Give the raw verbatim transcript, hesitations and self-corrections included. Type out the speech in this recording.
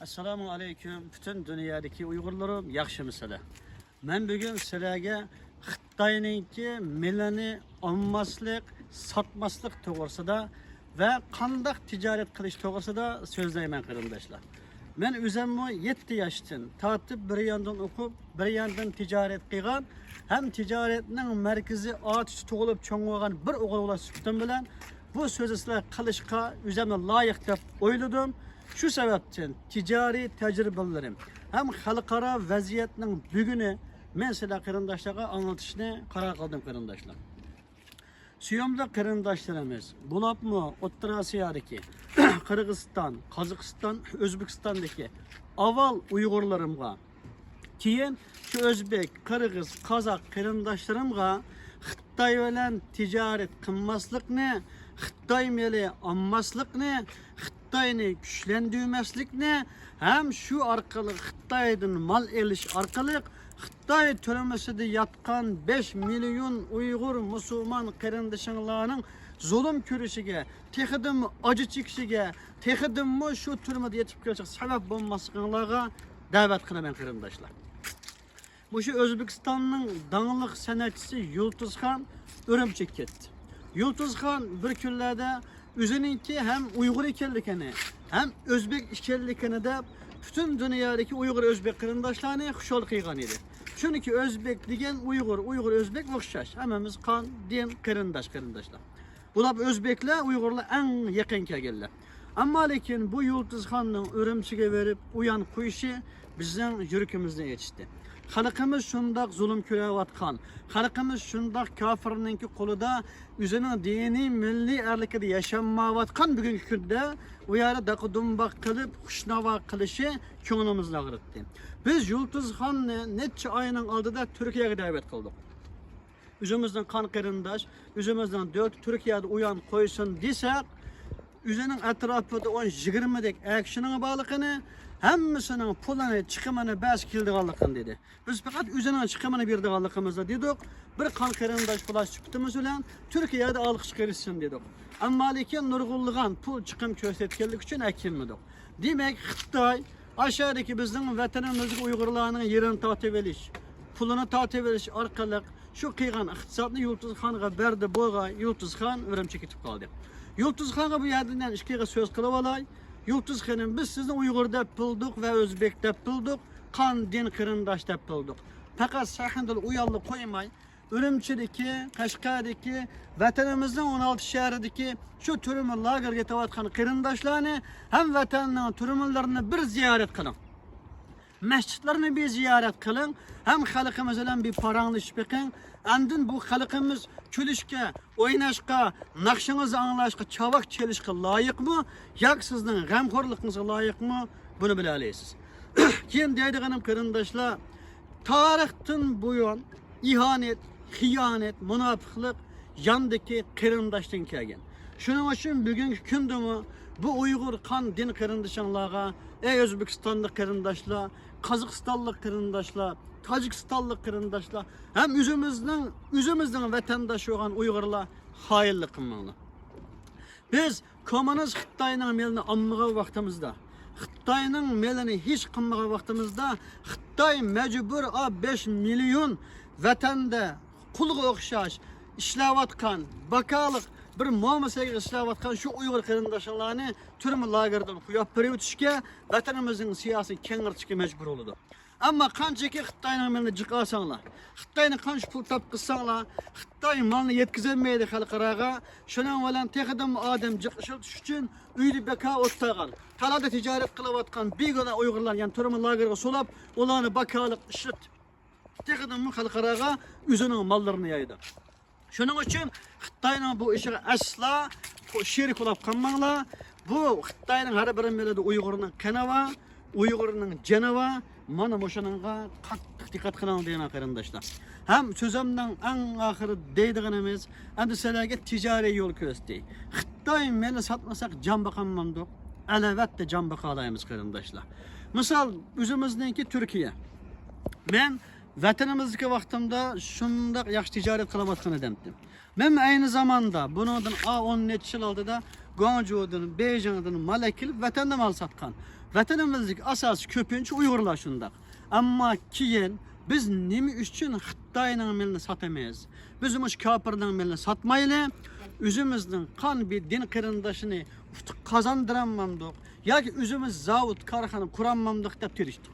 ئەسسالامۇ ئەلەيكۇم، پۈتۈن دۇنيادىكى ئۇيغۇرلىرىم، ياخشىمۇسىلەر؟ مەن بۈگۈن سىلەرگە خىتاينىڭكى مېلىنى ئالماسلىق، ساتماسلىق توغرىسىدا ۋە قانداق تىجارەت قىلىش توغرىسىدا سۆزلەيمەن، قېرىنداشلار. مەن ئۆزۈممۇ يەتتە ياشتىن تارتىپ بىر ياندىن ئوقۇپ، بىر ياندىن تىجارەت قىلغان ھەم تىجارەتنىڭ مەركىزى ئاتۇشتا تۇغۇلۇپ چوڭ بولغان بىر ئوغۇل بالا سۈپىتىم بىلەن بۇ سۆزنى سىلەر قىلىشقا ئۆزۈمنى لايىق دەپ ئويلىدىم. شۇ سەۋەبتىن تىجارىي تەجرىبىلىرىم ھەم خەلقئارا ۋەزىيەتنىڭ بۈگۈنى مەن سىلەر قېرىنداشلارغا ئاڭلىتىشنى قارار قىلدىم، قېرىنداشلار. سۆيۈملۈك قېرىنداشلىرىمىز، بولۇپمۇ ئوتتۇرا ئاسىيادىكى قىرغىزىستان، قازاقىستان، ئۆزبېكىستاندىكى ئاۋۋال ئۇيغۇرلىرىمغا، كېيىن شۇ ئۆزبېك، قىرغىز، قازاق قېرىنداشلىرىمغا خىتاي بىلەن تىجارەت قىلماسلىقنى، خىتاي مېلى ئالماسلىقنى، خىتاينى كۈچلەندۈرمەسلىكنى ھەم شۇ ئارقىلىق خىتايدىن مال ئېلىش ئارقىلىق خىتاي تۈرمىسىدە ياتقان بەش مىليون ئۇيغۇر مۇسۇلمان قېرىندىشىڭلارنىڭ زۇلۇم كۆرۈشىگە، تېخىدىنمۇ ئاجى چېكىشىگە، تېخىدىنمۇ شۇ تۈرمىدە يېتىپ كېلىشىگە سەۋەب بولماسلىقىڭلارغا دەۋەت قىلىمەن، قېرىنداشلار. مۇشۇ ئۆزبېكىستاننىڭ داڭلىق سەنئەتچىسى يۇلتۇزخان ئۈرۈمچىگە كەتتى. يۇلتۇزخان بىر كۈنلەردە ئۆزىنىڭكى ھەم ئۇيغۇر ئىكەنلىكىنى، ھەم ئۆزبېك ئىكەنلىكىنى دەپ، پۈتۈن دۇنيادىكى ئۇيغۇر ئۆزبېك قېرىنداشلارنى خۇشال قىلغان ئىدى. چۈنكى ئۆزبېك دېگەن ئۇيغۇر، ئۇيغۇر ئۆزبېك ئوخشاش، ھەممىمىز قان، دىن قېرىنداش، قېرىنداشلار. بۇلار ئۆزبېكلەر، ئۇيغۇرلار ئەڭ يېقىن كەلگەنلەر. ئەمما لېكىن بۇ يۇلتۇزخاننىڭ ئۈرۈمچىگە بېرىپ ئۇيان قويۇشى بىزنىڭ يۈرىكىمىزنى ئېچىشتى. خەلقىمىز شۇنداق زۇلۇم كۆرۈۋاتقان، خەلقىمىز شۇنداق كاپىرنىڭكى قولىدا ئۆزىنىڭ دىنىي مىللىي ئەركىدە ياشانمايۋاتقان بۈگۈنكى كۈندە ئۇ يەردە داقا-دۇمباق قىلىپ، خۇشناۋا قىلىشى كۆڭلىمىزنى ئاغرىتتى. بىز يۇلتۇزخاننى نەچچە ئاينىڭ ئالدىدا تۈركىيەگە دەۋەت قىلدۇق. ئۆزىمىزنىڭ قان قېرىنداش، ئۆزىمىزنىڭ دۆت تۈركىيەدە ئۇيان قويسۇن دېسەك، ئۆزىنىڭ ئەتراپىدا ئون يىگىرمىدەك ئەكشىنىڭ بارلىقىنى، ھەممىسىنىڭ پۇلىنى، چىقىمىنى بەرسە كېلىدىغانلىقىنى دېدى. بىز پەقەت ئۆزىنىڭ چىقىمىنى بېرىدىغانلىقىمىزنى دېدۇق. بىر قان قېرىنداش بولاش سۈپىتىمىز بىلەن تۈركىيەدە ئالقىش قىلىشسۇن دېدۇق. ئەمما لېكىن نۇرغۇنلىغان پۇل چىقىم كۆرسەتكەنلىكى ئۈچۈن ئەكىلمىدۇق. دېمەك، خىتاي ئاشۇ يەردىكى بىزنىڭ ۋەتىنىمىزدىكى ئۇيغۇرلارنىڭ يېرىنى تارتىۋېلىش، پۇلىنى تارتىۋېلىش ئارقىلىق شۇ قىلغان ئىقتىسادنى يۇلتۇزخانغا بەردى، بولغاي، يۇلتۇزخان ئۈرۈمچىگە كېتىپ قالدى. يۇلتۇزخانغا بۇ يەردىن يەنە ئىككى ئېغىز سۆز قىلىۋالاي. يۇلتۇز خېنىم، بىز سىزنى ئۇيغۇر دەپ بىلدۇق ۋە ئۆزبېك دەپ بىلدۇق، قان، دىن قېرىنداش دەپ بىلدۇق. پەقەت سەھنىدىلا ئۇياللا قويماي، ئۈرۈمچىدىكى، قەشقەردىكى، ۋەتىنىمىزنىڭ ئون ئالتە شەھىرىدىكى شۇ تۈرمە لاگېرغا يېتىۋاتقان قېرىنداشلارنى ھەم ۋەتەننىڭ تۈرمىلىرىنى بىر زىيارەت قىلىڭ. مەسچىتلىرىنى بىر زىيارەت قىلىڭ، ھەم خەلقىمىز بىلەن بىر پاراڭلىشىپ بېقىڭ. ئاندىن بۇ خەلقىمىز كۈلۈشكە، ئويناشقا، ناخشىڭىزنى ئاڭلاشقا، چاۋاك چېلىشقا لايىقمۇ ياكى سىزنىڭ غەمخورلۇقىڭىزغا لايىقمۇ؟ بۇنى بىلەلەيسىز. كېيىن دەيدىغىنىم، قېرىنداشلار، تارىختىن بۇيان ئىھانەت، خىيانەت، مۇناپىقلىق ياندىكى قېرىنداشتىن كەلگەن. شۇنىڭ ئۈچۈن بۈگۈنكى كۈندىمۇ بۇ ئۇيغۇر قان دىن قېرىندىشىڭلارغا، ئەي ئۆزبېكىستانلىق قېرىنداشلار، قازاقىستانلىق قېرىنداشلار، تاجىكىستانلىق قېرىنداشلار ھەم ئۆزىمىزنىڭ، ئۆزىمىزنىڭ ۋەتەنداش بولغان ئۇيغۇرلار، خائىنلىق قىلماڭلار. بىز كوممۇنىست خىتاينىڭ مېلىنى ئالمىغان ۋاقتىمىزدا، خىتاينىڭ مېلىنى ھېچ قىلمىغان ۋاقتىمىزدا، خىتاي مەجبۇر ئا بەش مىليون ۋەتەندە قۇلغا ئوخشاش ئىشلەۋاتقان، باكالىق بىر موما سەيگە ئىشلەۋاتقان شۇ ئۇيغۇر قېرىنداشلارنى تۈرمە لاگېردىن قويۇپ بېرىۋېتىشكە ۋەتىنىمىزنىڭ سىياسىي كەڭرى چېكى مەجبۇر بولىدۇ. ئەمما قانچىكى خىتاينىڭ مېلىنى جىق ئالساڭلار، خىتاينى قانچە پۇل تاپقۇزساڭلار، خىتاي مالنى يەتكۈزەلمەيدۇ خەلقئاراغا. شۇنىڭ بىلەن تېخىدىنمۇ ئادەم جىق ئىشلىتىش ئۈچۈن ئۆيدە بىكار ئولتۇرغان، تالادا تىجارەت قىلىۋاتقان بىگۇناھ ئۇيغۇرلارنى يەنە تۈرمە لاگېرغا سولاپ، ئۇلارنى باكالىق ئىشلىتىپ، تېخىدىنمۇ خەلقئاراغا ئۆزىنىڭ ماللىرىنى يايىدۇ. شۇنىڭ ئۈچۈن خىتاينىڭ بۇ ئىشىغا ئەسلا شېرىك بولاپ قالماڭلار. بۇ خىتاينىڭ ھەر بىر مېلىدا ئۇيغۇرنىڭ قېنى بار، ئۇيغۇرنىڭ جېنى بار. مانا مۇشۇنىڭغا قاتتىق دىققەت قىلىڭ دەيمەن، قېرىنداشلار. ھەم سۆزۈمنىڭ ئەڭ ئاخىرى دەيدىغىنىمىز، ئەمدى سىلەرگە تىجارىي يول كۆرسىتەي. خىتاي مېلى ساتمىساق جان باقالمامدۇق؟ ئەلۋەتتە جان باقالايمىز، قېرىنداشلار. مىسال، ئۆزىمىزنىڭكى تۈركىيە. مەن ۋەتىنىمىزدىكى ۋاقتىمدا شۇنداق ياخشى تىجارەت قىلىۋاتقان ئىدىم. مەن ئەينى زاماندا بۇنىڭدىن ئا ئون نەچچە يىل ئالدىدا گۇاڭجۇدىن، بېيجىڭدىن مال ئەكېلىپ، ۋەتەندە مال ساتقان. ۋەتىنىمىزدىكى ئاساسىي كۆپىنچە ئۇيغۇرلار شۇنداق. ئەمما كېيىن بىز نېمە ئۈچۈن خىتاينىڭ مېلىنى ساتىمىز؟ بىز مۇشۇ كاپىرنىڭ مېلىنى ساتمايلى، ئۆزىمىزنىڭ قان بىر دىن قېرىنداشىنى ئۇتۇق قازاندۇرالمامدۇق ياكى ئۆزىمىز زاۋۇت، كارخانا قۇرالمامدۇق دەپ تىرىشتۇق.